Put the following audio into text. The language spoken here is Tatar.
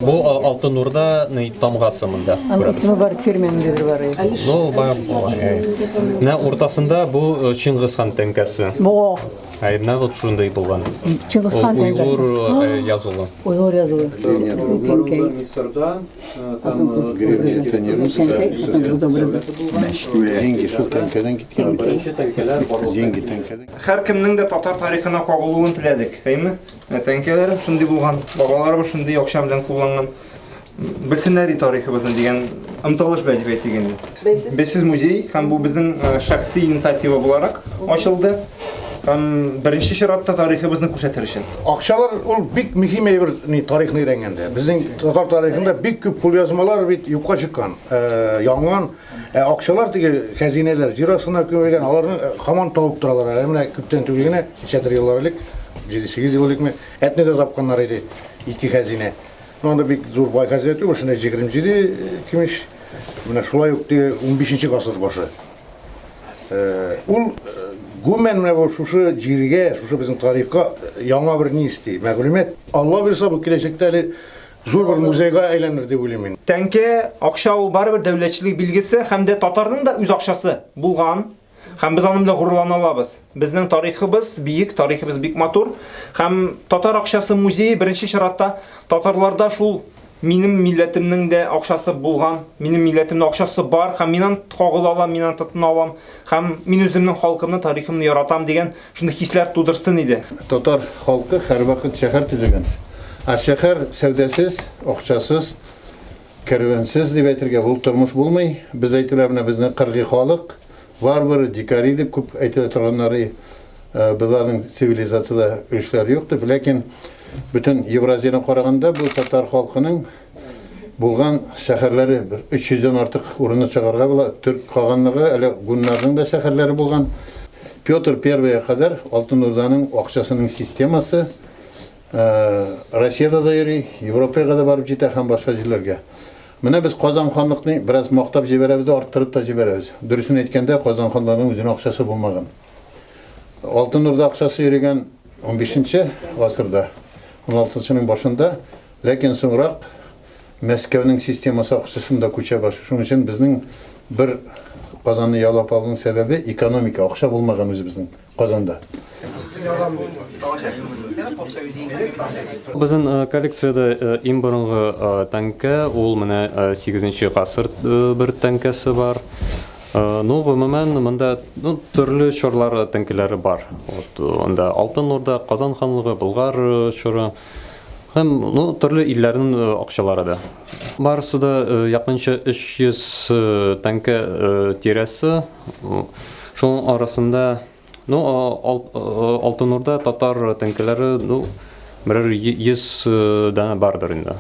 Бу Алтын Урда тамгасы монда. Аның исеме бар, терминдер бар. Ну, бар. Менә уртасында бу Чингис хан тәңкәсе. Бу. Әй, менә вот шундый булган. Чингис хан тәңкәсе. Уйгур язулы. Уйгур язулы. Безнең тәңкә. Мисырда там Деньги шул тәңкәдән киткән. Беренче тәңкәләр барлыкка. Деньги тәңкәдән. Һәркемнең дә татар тарихына кагылуын теләдек, әйме? Менә тәңкәләр шундый булган, бабаларыбыз шундый акча белән кулланган. Белсеннәр ди тарихыбызны дигән омтылыш белән дип әйтик инде. Бәйсез музей һәм бу безнең э, шәхси инициатива буларак ачылды. Һәм беренче чиратта тарихыбызны күрсәтер өчен. Акчалар ул бик мөһим әйбер ни тарихны өйрәнгәндә. Безнең татар тарихында бик күп кулъязмалар бит юкка чыккан, э, янган. Ә акчалар теге хәзинәләр җир астына күмелгән, аларны э, һаман табып торалар. Әле менә күптән түгел генә, ничәдер еллар элек, 7-8 ел элекме, Әтнәдә тапканнар иде ике хәзинә. Ну, анда бик зур бай хәзинә түгел, шунда 27 э, көмеш. Менә шулай ук теге 15 гасыр башы. Э, ул гомумән менә бу шушы җиргә, шушы безнең тарихка яңа бер ни исти, мәгълүмат. Алла бирса, бу киләчәктә әле Зур бер музейга әйләнер дип уйлыйм мин. Тәңкә, акча ул барыбер дәүләтчелек билгесе һәм дә татарның да үз акчасы булган. Һәм без аның белән горурлана алабыз. Безнең тарихыбыз биек, тарихыбыз бик матур. Һәм татар акчасы музее беренче чиратта татарларда шул минем милләтемнең дә акчасы булган, минем милләтемнең акчасы бар һәм мин аны кагыла алам, мин аны тотына алам һәм мин үземнең халкымны, тарихымны яратам дигән Шундый хисләр тудырсын иде. Татар халкы һәрвакыт шәһәр төзегән. Ә шәһәр сәүдәсез, акчасыз, кәрвәнсез дип әйтергә ул тормыш булмый. Без әйтелә менә безнең кыргый халык, варвары, дикари дип күп әйтелә торганнары. Э, безләрнең цивилизациядә өлешләре юк дип. Ләкин бөтен Евразияне караганда бу татар халкының Булган шәһәрләре бер 300 дән артык урынны чыгарга була. Төрк каганлыгы, әле гуннарның да шәһәрләре булган. Петр I кадәр Алтын Урданың акчасының системасы э, Россиядә дә йөри, Европага да барып җитә һәм башка җирләргә. Менә без Казан ханлыкны бераз мактап җибәрәбез дә, арттырып та җибәрәбез. Дөресен әйткәндә, Казан ханлыгының үзенең акчасы булмаган. Алтын Урда акчасы йөрегән 15 гасырда, 16-нчының башында. Ләкин соңрак Мәскәүнең системасы акчасында күчә башлый. Шуның өчен безнең бер Казанны яулап алуның сәбәбе экономика, акча булмаган үзебезнең Казанда. Безнең э, коллекциядә э, иң борынгы э, тәңкә, ул менә 8 гасыр бер тәңкәсе бар. Ну, гомумән, монда ну, төрле чорлар тәңкәләре бар. Вот, анда Алтын Урда, Казан ханлыгы, Болгар чоры. Һәм ну, төрле илләрнең э, акчалары да. Барысы да э, якынча 300 э, тәңкә тирәсе. Шуның арасында ну, Алтын Урда татар тәңкәләре ну, берәр 100 данә бардыр инде.